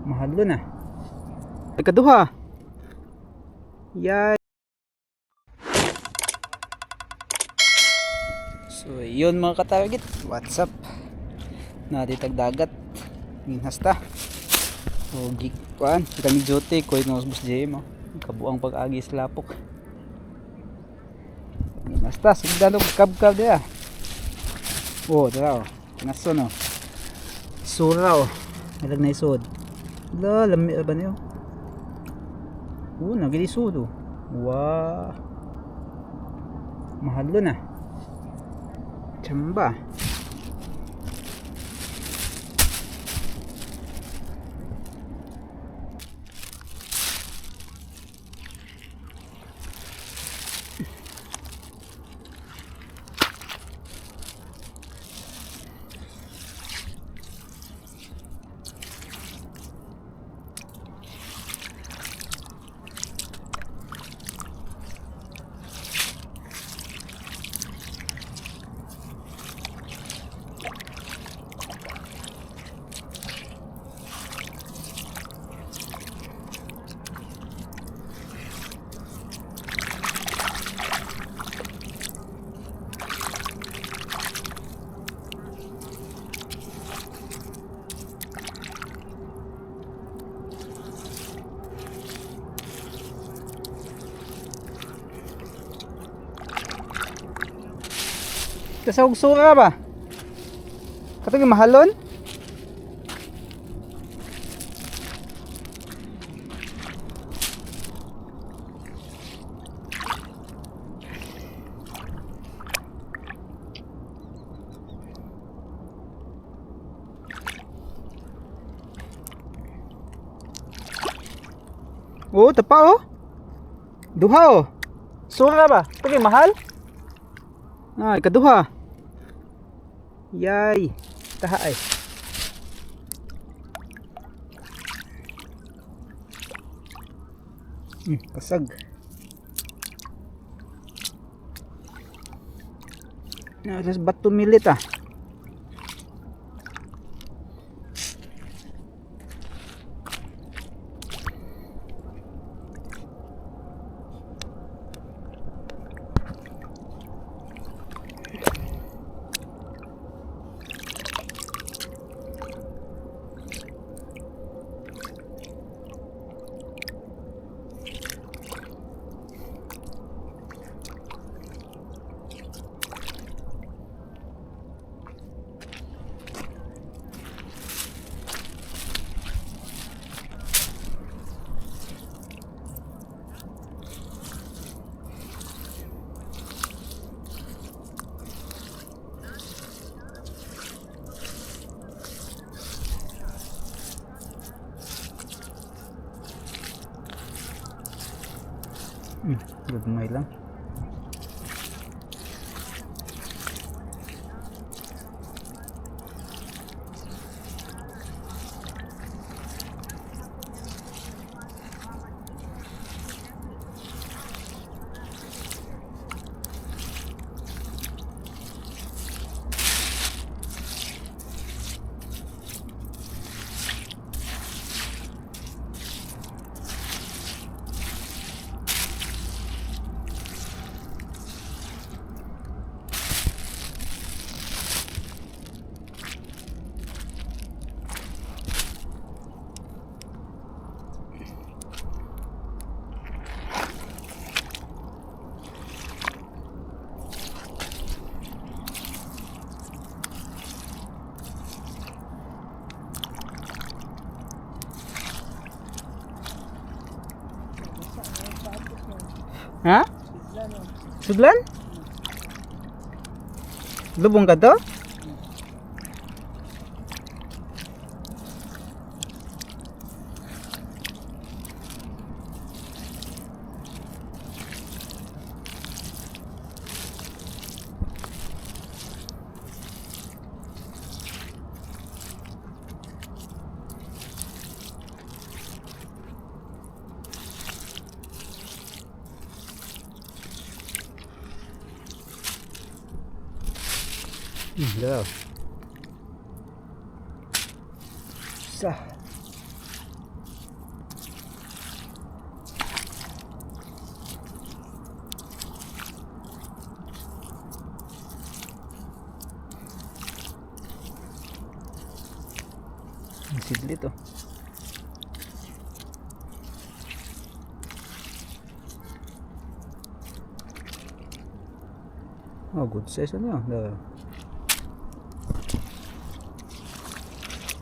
Mahalo na. Ikaduha. Yay. So yun, mga katarget. What's up? Naditag dagat. Ginhasta. O gikuan, kami duty ko no boss JM oh. Kabuang pag-agi sa lapok. Ginhasta, sugdan og kabkab diya. Oh, dara oh. Naso no. Sura oh. Nalag na isod. La, lami ba niyo? Oh, nagilisod oh. Wow. Mahalo na. Chamba. Kasawag sura ba? Katong mahalon? Oh, tapa oh. Duha oh. Sura ba? Katong mahal? Ah, ikaduha. Yay. Taha ay. Kasag. Ah, tas bato milit ah. Gagmay lang. Ha? Sudlan? Lubong ka to? Daw. Sa. Ang sidlit oh. Oh, good size ano. The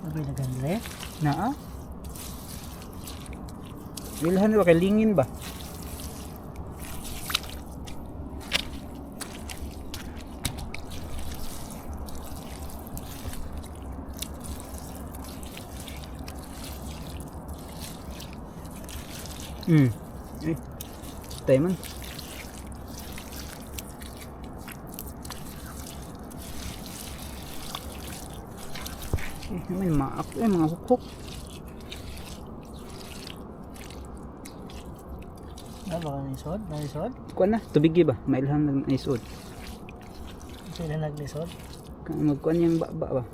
Abay nagandre. Naa. Wilhan ba kay lingin ba? Eh, tayo man. Eh, may maak eh, mga hukhok. Na baka nisod, nanisod. Kuan na, tubig ba? Mailhan lang na isuod. Sila naglisod. Kang magkuan yung ba ba?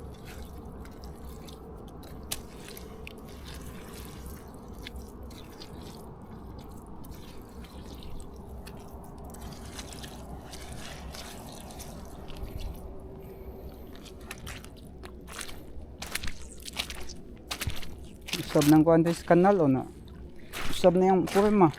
Usab ng kuan sa kanal o na. Usab na yung kurma.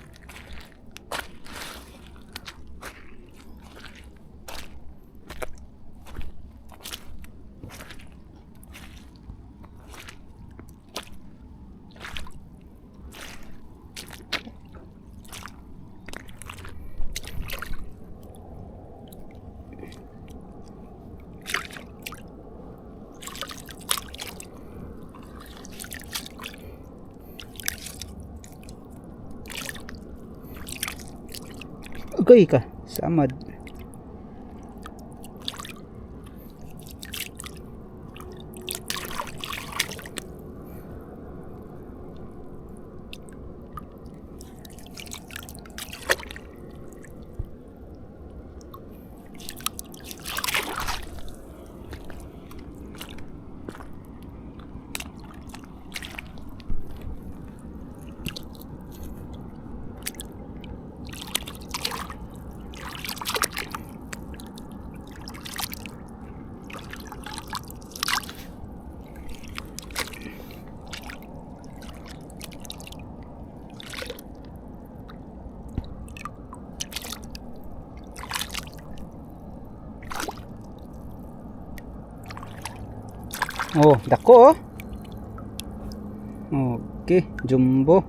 Agay ka, samad. Oh, dako oh. Okay, jumbo.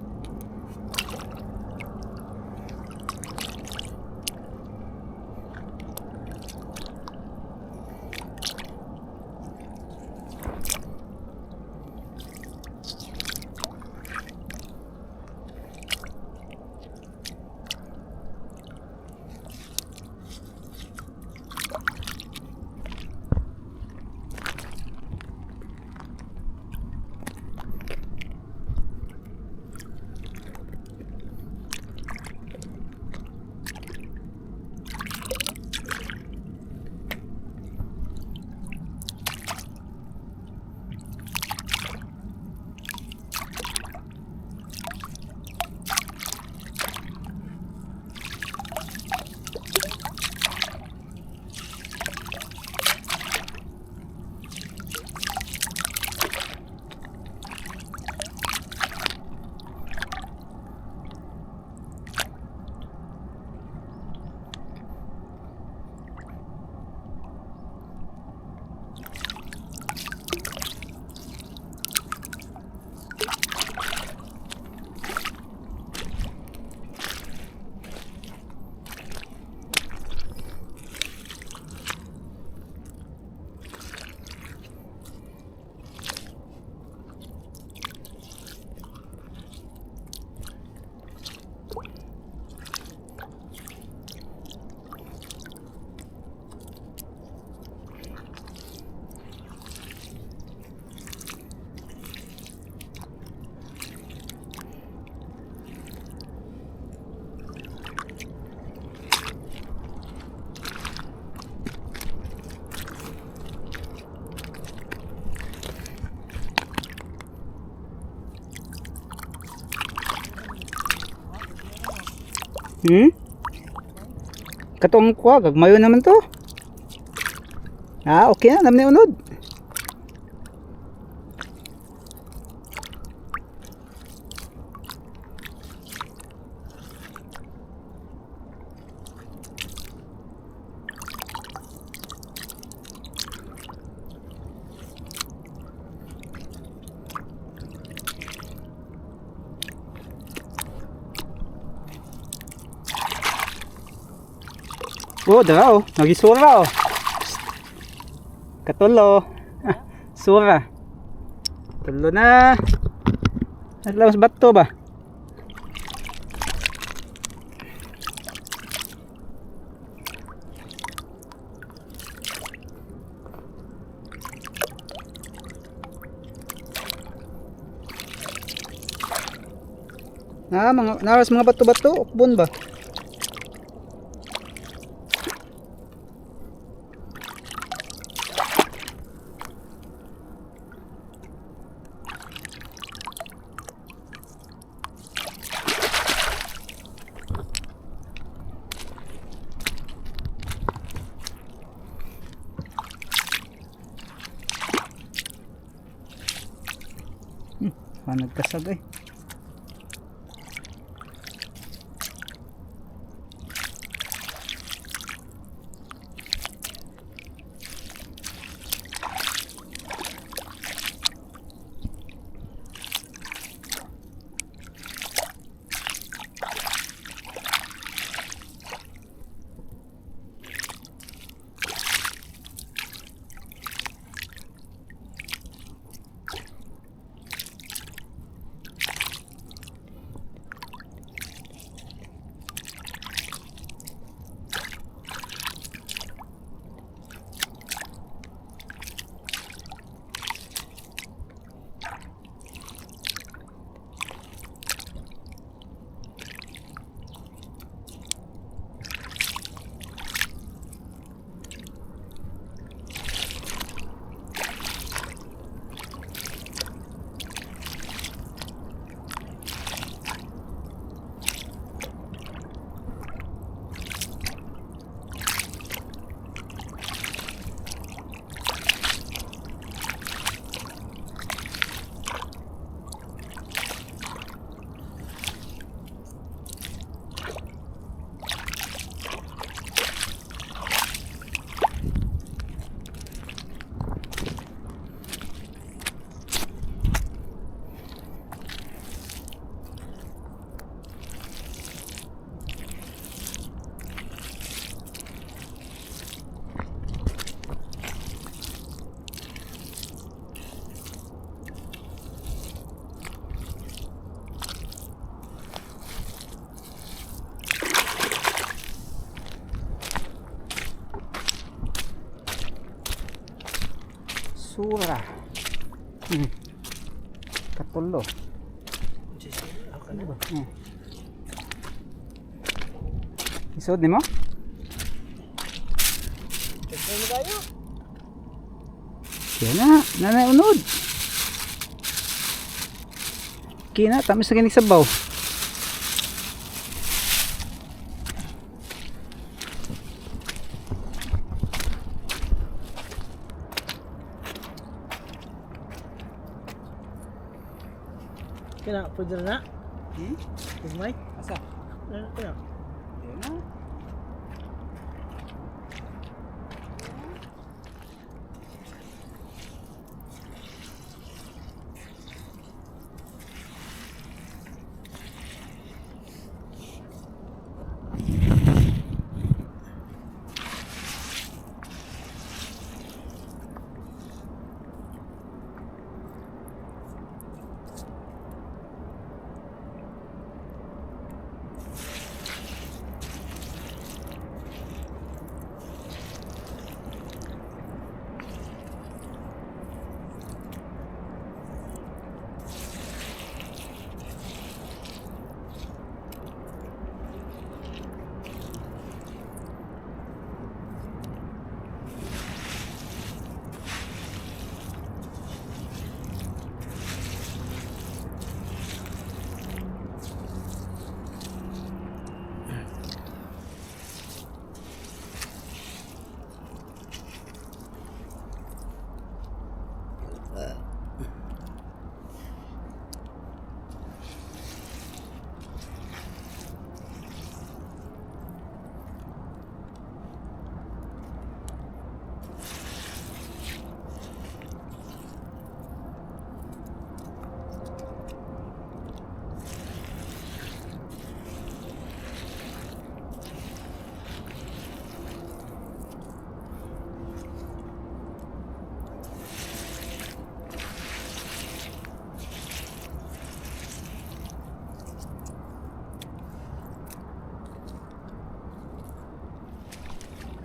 Katong kuha, gagmayo naman to. Ah, okay na, namni unod. Oh, dara oh. Nagisura oh. Psst. Katulo. Sura. Tulo na. Naglawas bato ba? Na mga naras mga bato-bato, ukbon ba? Ah, nagkasag eh. Sura. Katulo. Ako na ba? Isod nimo? Tignan mo tayo. Kaya na, nanay unod. Kina, tamis na ginig sabaw. Kaya na, pwede na. Hmm? Gugmay. Asa? Ano, kaya? Kaya na.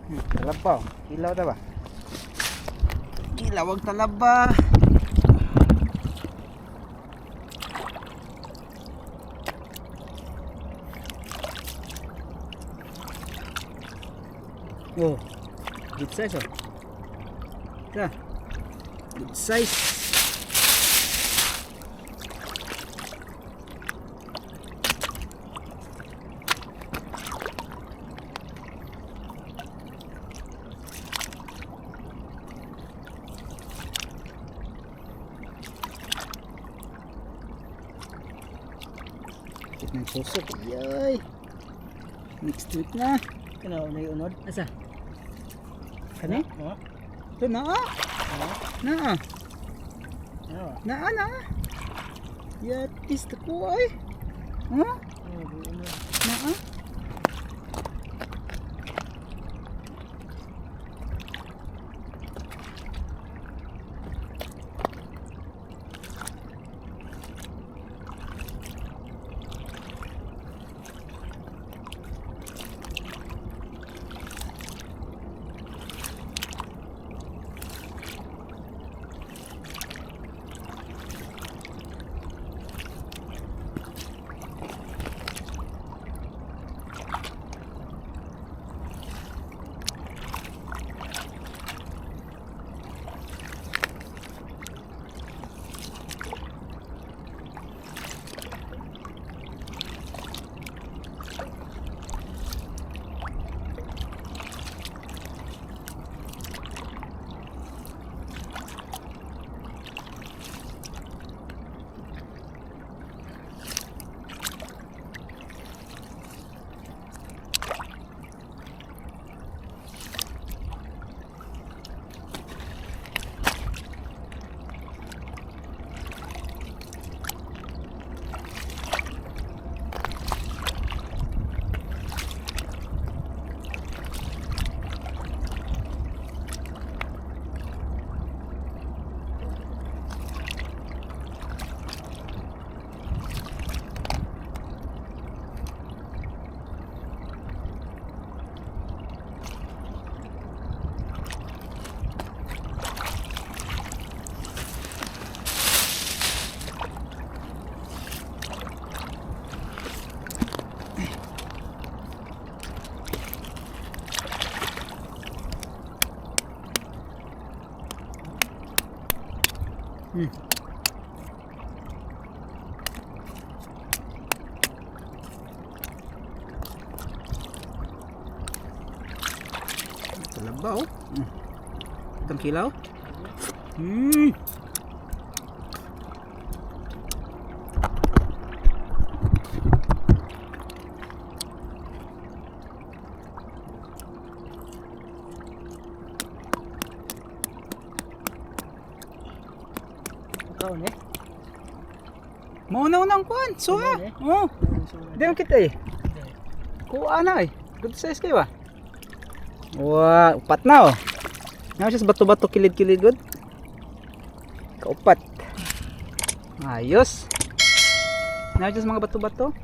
Talaba oh. Ilaw ta ba? Ilaw ang talaba. Oh, good size oh. Ta. Good size. Sakit ng susok. Yay! Next week na. Kana na unod. Asa? Kani? Oh. Ito na ah. Na ah. Oh. Na ah, na ah. Yatis na ko ay. Huh? Oh, unod. Na ah. Talaba oh. Itong kilaw. Ikaw ni. Mauna-una ang kuan. Suha. Ano, eh? Oh. Di mo kita eh. Kuha na eh. Good size kayo ah. Wow, upat na oh. Nga siya sa bato-bato kilid-kilid good. Kaupat. Ayos. Nga siya sa mga bato-bato.